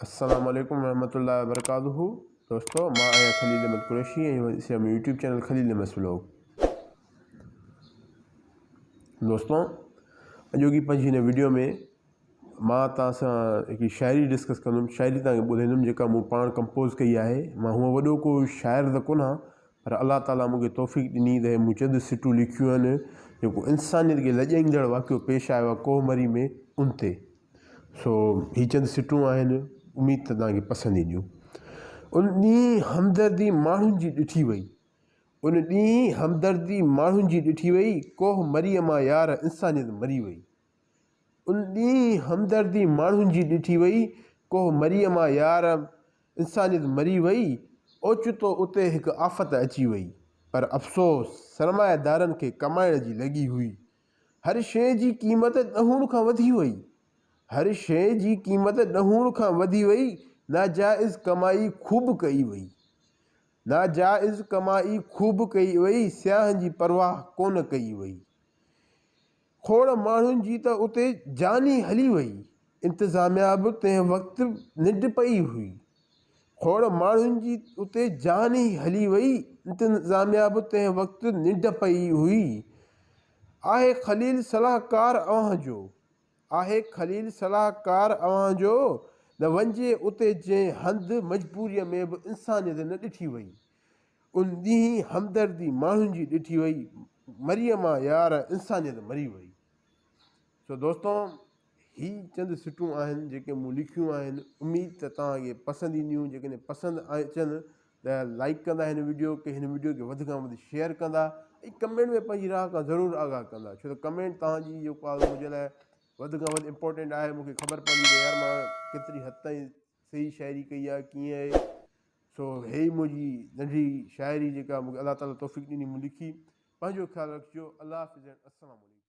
السلام عليڪم ورحمة الله وبرڪاته دوستو مان آهيان خليل احمد قريشي ۽ ڏسي رهيا YouTube channel Khalil Ahmed vlog دوستو اڄوڪي پنهنجي هن ويڊيو ۾ مان توهان سان هڪڙي شاعري ڊسڪس ڪندم شاعري توهان کي ٻڌائيندم جيڪا مون پاڻ ڪمپوز ڪئي آهي مان هونء وڏو ڪو شاعر ته ڪونه آهيان پر الله تعاليٰ مون کي توفيق ڏني ته مون چند سٽون لکيون آهن جيڪو انسانيت کي لڄائيندڙ واقعو پيش آيو آهي ڪوهه مري ۾ ان تي سو هي چند سٽون آهن اميد ته توهان کي پسند اينديون. ان ڏينهن همدردي ماڻهن جي ڏٺي وئي. ان ڏينهن همدردي ماڻهن جي ڏٺي وئي ڪوهه مريء مان يار انسانيت مري وئي. ان ڏينهن همدردي ماڻهن جي ڏٺي وئي ڪوهه مريء مان يار انسانيت مري وئي. اوچتو اتي هڪ آفت اچي وئي. پر افسوس سرمايه دارن کي ڪمائڻ جي لڳي هئي. هر شيء جي قيمت ڏهوڻ کان وڌي وئي. هر شيء جي قيمت ڏهوڻ کان وڌي وئي، ناجائز ڪمائي خوب ڪئي وئي. ناجائز ڪمائي خوب ڪئي وئي، سياحن جي پرواهه ڪونه ڪئي وئي. کوڙ ماڻهن جي ته اتي جان ئي هلي وئي. انتظاميا به تنهن وقت ننڊ پئي هئي. کوڙ ماڻهن جي اتي جان ئي هلي وئي، انتظاميا به تنهن وقت ننڊ پئي هئي. آهي خليل صلاحڪار اوهان جو، آهي خليل صلاحڪار اوهان جو، نه وڃجي اتي جنهن هنڌ مجبوريء ۾ به انسانيت نه ڏٺي وئي. ان ڏينهن همدردي ماڻهن جي ڏٺي وئي، مريء مان يار انسانيت مري وئي. سو دوستو هي چند سٽون آهن جيڪي مون لکيون آهن اميد ته توهان کي پسند اينديون جيڪڏهن پسند اچن ته لائڪ ڪندا هن ويڊيو کي هن ويڊيو کي وڌ کان وڌ شيئر ڪندا ۽ ڪمينٽ ۾ پنهنجي راء کان ضرور آگاهه ڪندا ڇو ته ڪمينٽ توهان جي جيڪو آهي منهنجي لاء وڌ کان وڌ امپورٽنٽ آهي مونکي خبر پوندي ته يار مان ڪيتري حد تائين صحيح شاعري ڪئي آهي ڪيئن آهي سو هي منهنجي ننڍي شاعري جيڪا مونکي الله تعالي توفيق ڏني مون لکي پنهنجو خيال رکجو الله حافظ السلام عليڪم.